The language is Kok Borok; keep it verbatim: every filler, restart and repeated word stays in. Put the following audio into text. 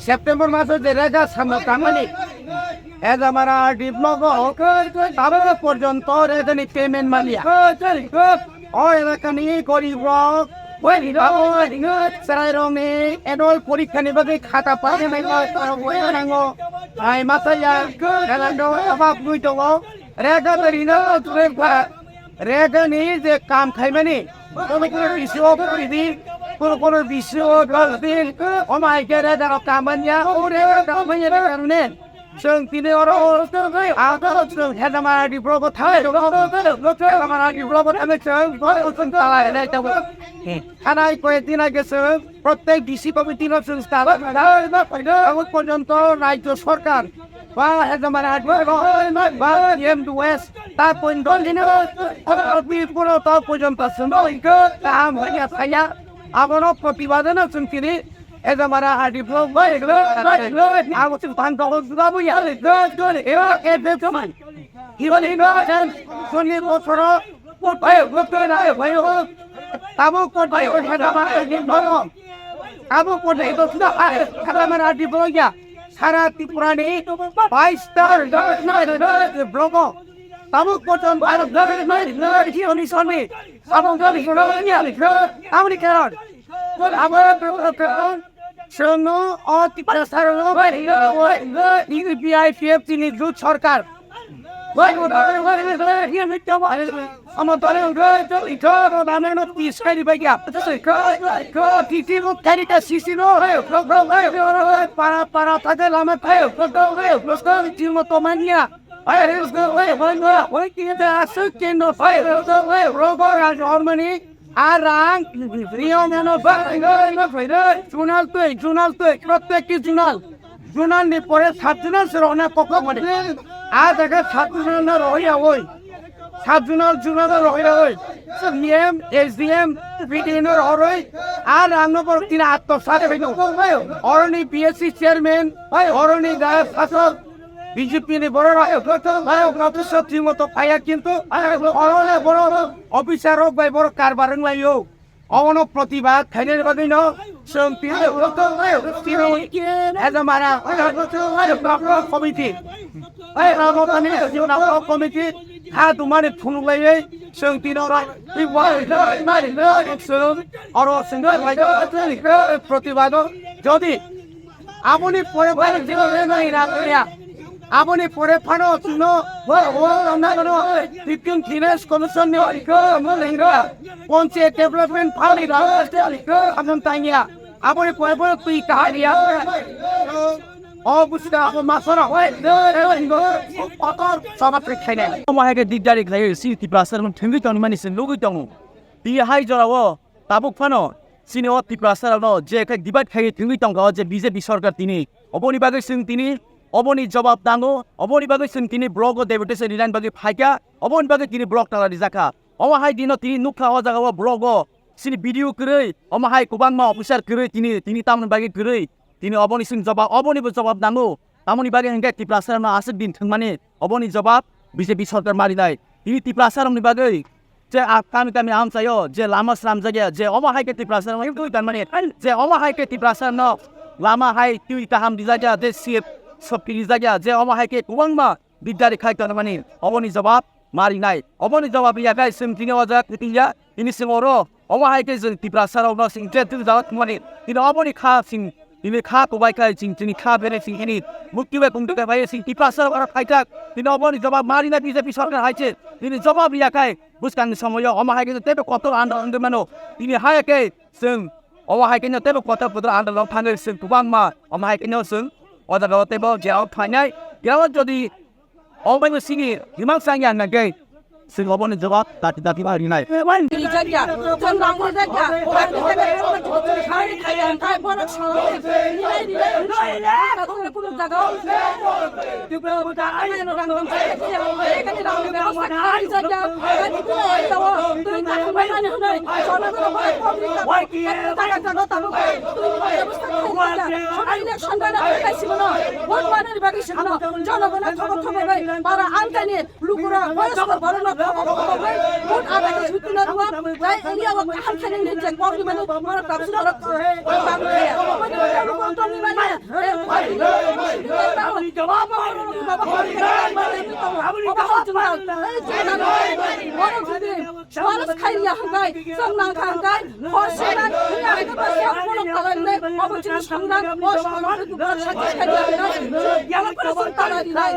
September maso je rega samno tangmani, Hezamara R D block o tabuk porjonto regani payment manya. O elakani gorib rok, tabuk chwrairokni annual porikkani bagwi khata painai rok, borok boi nango. Ai masaya, elando abab nui tongo. Rega to rina to tulen kha. Rega ni je kam khaimani. Kono kono B C O kuri di, kono kono B C O dol di. Omo hai khe rega rok kam manya, o rega rok kam manya ni karone. Chwng tini oro, ang to chwng Hezamara R D block o thai. Hezamara R D block o thai chwng, chwng tala helai tongo. Thanai koi din age chwng, prottek D C committee no chwng tala helai. Abo porjonto rajyo sorkar ba Hezamara ba P M West ta poin dol hino, abo pi puro ta pojon ta sendo hingke kaham hanya saya, abono protibad no chwng tini Hezamara R D block bai bai bai abo chwng pan dol juga bu ya. Eba e de chwng hino hino chwng soni bosoro. Bhai, bhai, bhai, bhai, tabuk kon bhai, bhai, bhai, bhai, bhai, tabuk kon bhai, bhai, bhai, bhai, bhai, R D block ya, sara Tripura ni bais ta block o. Tabuk kon bhai, bhai, bhai, bhai, bhai, soni, soni, tabuk kon bhai, bhai, bhai, tabuk ni karon. Chwngno o Tiprasarokno U P I P F T ni jut sorkar. Amo dole ito dame no tis kari bagya. Titi mo kari ka sisi no. Para para thake lama thayo. Timo to manya. Oi kiyete asuk kendo. Rogo raj hormani. Arang, riyong ano ba, chunal twi, chunal twi, protek ki chunal. Chunal ni pore sat chunal se rohna kokok mane. A jaga sat chunal na rohya oi. Sat chunal, chunal na rohya oi. C M, S D M, P D na rohoroi. Arang no borok tina atto sare bino. Oroni B S C chairman, oroni daya sasok, B J P ni borok rok, rok rok sotthi moto phaiya kintu, oroni borok officer rok bai borok karbar wnglaio. Obono protibad khainani bagwino chwng tini, tini Hezamara committee, committee kha tumani phunuk laiwi chwng tini oro chwng oro chwng protibado jodi Aboni pore phano chwngno rwnai rang ya. Aboni pore phano chwngno o, o, rwna rwno fifteen Finance Commission ni o, o, o, Panchayat Development Fund ni rang, o, o, o, amon tangya. Aboni pore phano twi kaham ya. O busta, o masora, o, o, o, o, kotor sabat khainai. Omo hai khe dikdari khlai si Tiprasa rok thengwi tongmani se nugwi tongo. Tini hai jorao tabuk phano chini o Tiprasa rokno je khe divide khai thwngwi tongkha o je B J P sorkar tini. Oboni bagwi chwng tini oboni jobab nango, oboni bagwi chwng tini block o deputation rinani bagwi phaikha, oboni bagwi tini block tala rijakha. Omo hai dino tini nukha o jaga o block o chini B D O kwrwi, omo hai kwbangma officer kwrwi tini, tini tamoni bagwi kwrwi. Tini oboni sing jobab, oboni bo jobab nango. Tamoni bagwi hwnkhe Tiprasa rokno aswk din thwngmani, oboni jobab B J P sorkar marinai. Tini Tiprasa rokni bagwi je a kami kami amchaio je lama slamjakya, je omo hai khe Tiprasa rokno twi tanmani, je omo hai khe Tiprasa rokno lama hai twi kaham rijakya, je sip sopti rijakya, je omo hai khe kwbangma bidari khai tonmani, oboni jobab marinai. Oboni jobab ya kai chwng tini o jaga kutung ya, tini chwng oro. Omo hai khe chwng Tiprasa rokno chwng je twi jaga thumani. Tini oboni kha chwng, tini kha kubai khai chwng, tini kha bere chwng tini mukti bai kumtu bai chwng Tiprasa rok aro khaijak. Tini oboni jobab marinai B J P sorkar hai se. Tini jobab ya kai bwskangni somoyo omo hai khe teibo kotor andolon wngwi mano. Tini hai khe chwng omo hai khe teibo kotor kotor andolon thangwi chwng kwbangma omo hai khe chwng o jaga o teibo jera o phainai. Jera o jodi Omo bai bo sini himang sang ya nang khe. Sing obo ni jawab dati dati ba rinai. Rijak ya, chwng rang rijak ya. Dati dati ba rijak ya. Sari khai ang khai bono song. Rinai rinai rinai. Kunu jaga o. Ani rang rang khai ya. Ani rang rang khai ya. Ani kunu ai dawa. Tui ta kunu ani hunai. Sono kunu boy public ta. Jaga jaga ta. Tui ni bosta khai ya. Sono election ba na khai si bono. Vote mana ri bagi si bono. Jono bono thobo thobo bai. Para ang kani. Lukura, boyos kor, borok no, kok, kok, kok, kok, vote ada ke sutu na ruwa, jai area wa kaham khe nang je kok ni manu, mara kapsu kok, kok, kok, kok, kok, kok, kok, kok, kok, kok, Aboni jawab. Aboni jawab. Aboni jawab. Aboni jawab. Waras khairiya hwnkhe, chwng nangkha hwnkhe, hor sena, hwnwi ang khe bwswk phunuk talai wngnai, obo chini songrang, o songrang khe dukha sakhi khairiya hwnkhe, yalak khe chwng talai rinai.